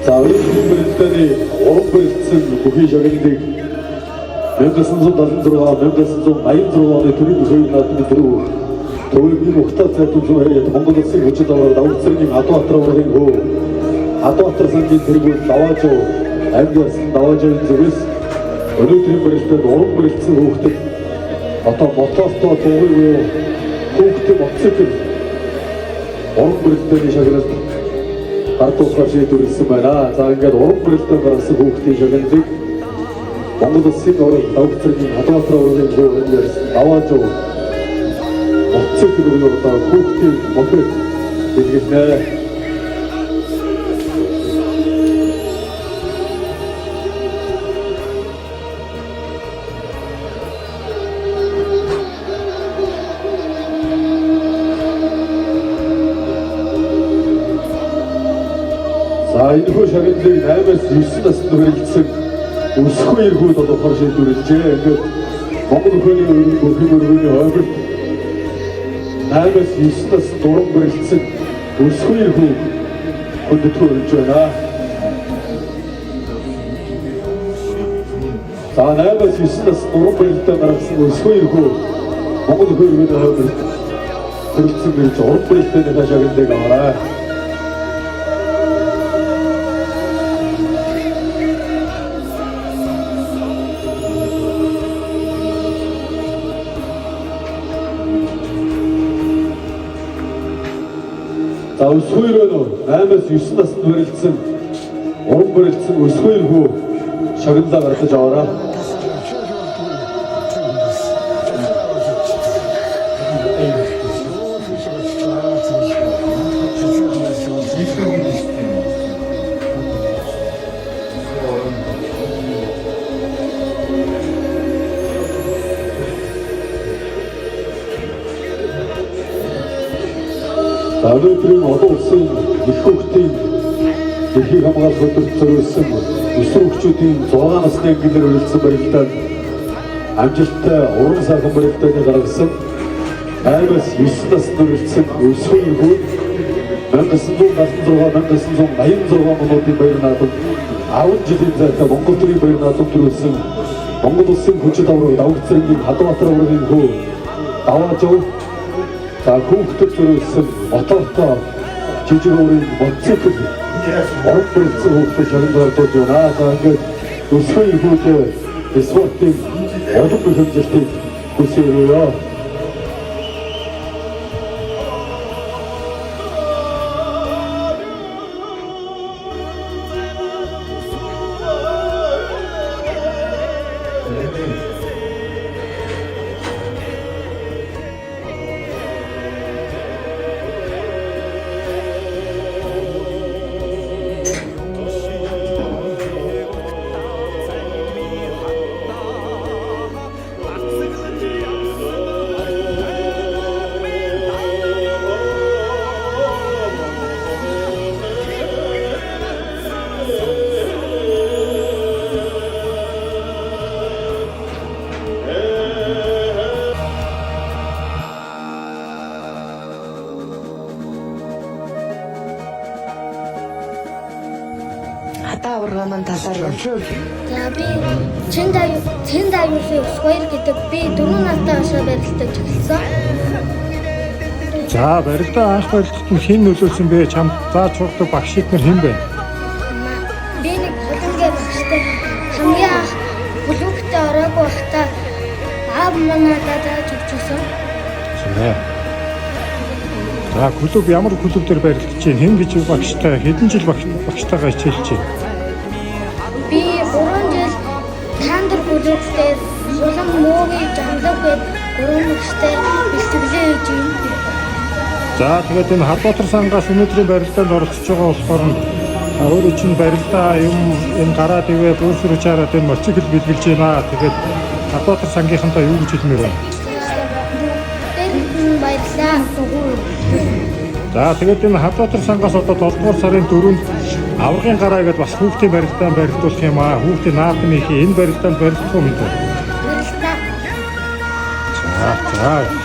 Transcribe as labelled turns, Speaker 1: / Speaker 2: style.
Speaker 1: За, өнөөдрийн барилдааны уран барилцсан бүхий шагналыг 1976, 1986 оны төрийн бүхий наадмын дөрөв Төвийн Ухтаа цайтуулсан хэрэг Монгол Улсын хүчит авраг Давг цэргийн Адуу аврагын хөө Адуу сангийн тэргүүл Даваажуу амьд ясан Даваажуугийн зүгээс өнөөдрийн барилдад уран барилцсан хүүхдэд одоо мотортой дуугүй буюу хүүхдийн мотоцикл уран барилдааны шагналд гардуулахар шийдвэрлэсэн байна. За, ингээд уран барилдаа гаргасан хүүхдийн шагналыг Монгол Улсын авраг Давг цэргийн Адуу аврагын хөө амьд ясан Даваажуу мотоцикл буюу одоо хүүхдийн мопед бэлгэлнэ. За, энэхүү шагналыг 8-аас 9 наснд хүрэлцсэн өсгөө эрхүүд олгохоор шийдвэрлэжээ. Ингээд Монгол өхөөний өргөн өргөний хойморт 8-аас 9 наснд уран барилцсан өсгөө эрхүү хүндэтгэн өрнөж байна. За, 8-аас 9 наснд уран барилдаа гаргасан өсгөө эрхүү Монгол өхөө өргөний хойморт хүрэлцэн ирж уран барилтынхаа шагналыг аваарай. За, өсгөө нөө 8-аас 9 наснд барилцсан уран барилцсан өсгөө хүү шагналаа гаргаж аваарай. За, өнөөдрийн олон улсын их хүүхдийн эрхийг хамгаалах өдөрт зориулсан өсвөр хүүхчүүдийн 6 насны ангиллаар хүрэлцсэн барилдаанд амжилттай уран сайхан барилдааны гаргасан 8-аас 9 наснд хүрэлцсэн өсвөр хүү 1976, 1986 монуудын баяр наадам 10 жилийн зайтай Монгол төрийн баяр наадам төрүүлсэн Монгол Улсын хүчит авраг Давг цэргийн Хадуубаатар аврагын хүү Даваажуу, за, хүүхдэд зориулсан мотортой жижиг өөрийн мотоцикл уран барилцсан хүүхдэд шагнал гардуулж байна. За, ингээд өсгөн хүүхдээ спортын олон бүх хэмжилтийг хүсье.
Speaker 2: Хадаа аварга маань талаар байна.
Speaker 3: За, би Чин даюусын Өсгөөр гэдэг, би 4 настай хашаа барилдаж эхэлсэн.
Speaker 4: За, барилдаа анх барилдахад нь хэн нөлөөлсөн бэ? Чамд зааж сургадаг багш нар хэн бэ?
Speaker 3: Би нэг хулангээ багштай хамгийн анх бүлүүгтээ ороогүй байхдаа аав маань надад зааж өгчөөсөн.
Speaker 4: За. За, клуб ямар клуб дээр барилдаж чинь, хэн гэж багштай, хэдэн жил багштайгаа хичээлж чинь?
Speaker 3: Би 3 жил Тандар бүлүүг дээр Сулан муугийн жамлаг гээд гурван багштай бэлтгэлээ хийж байна.
Speaker 4: За, тэгээд энэ Хадбаатар сангаас өнөөдрийн барилдаанд оролцож байгаа болохоор нь өөрөө чинь барилдаа юм энэ гараад ивэ бүүсрэж хараад энэ мотоцикл бэлгэлж байна. Тэгээд Хадбаатар сангийнхантаа юу гэж хэлмээр байна?
Speaker 3: Бүгдээрэнд нь баярлалаа.
Speaker 4: За, тэгээд энэ Хадбаатар сангаас одоо 7 дугаар сарын 4-нд аваргын гараа гэдээ бас хүүхдийн барилдаанд барилдуулах юм аа. Хүүхдийн наадам их энэ барилдаанд барилдах юм дээ.
Speaker 3: Баярлалаа.
Speaker 4: За.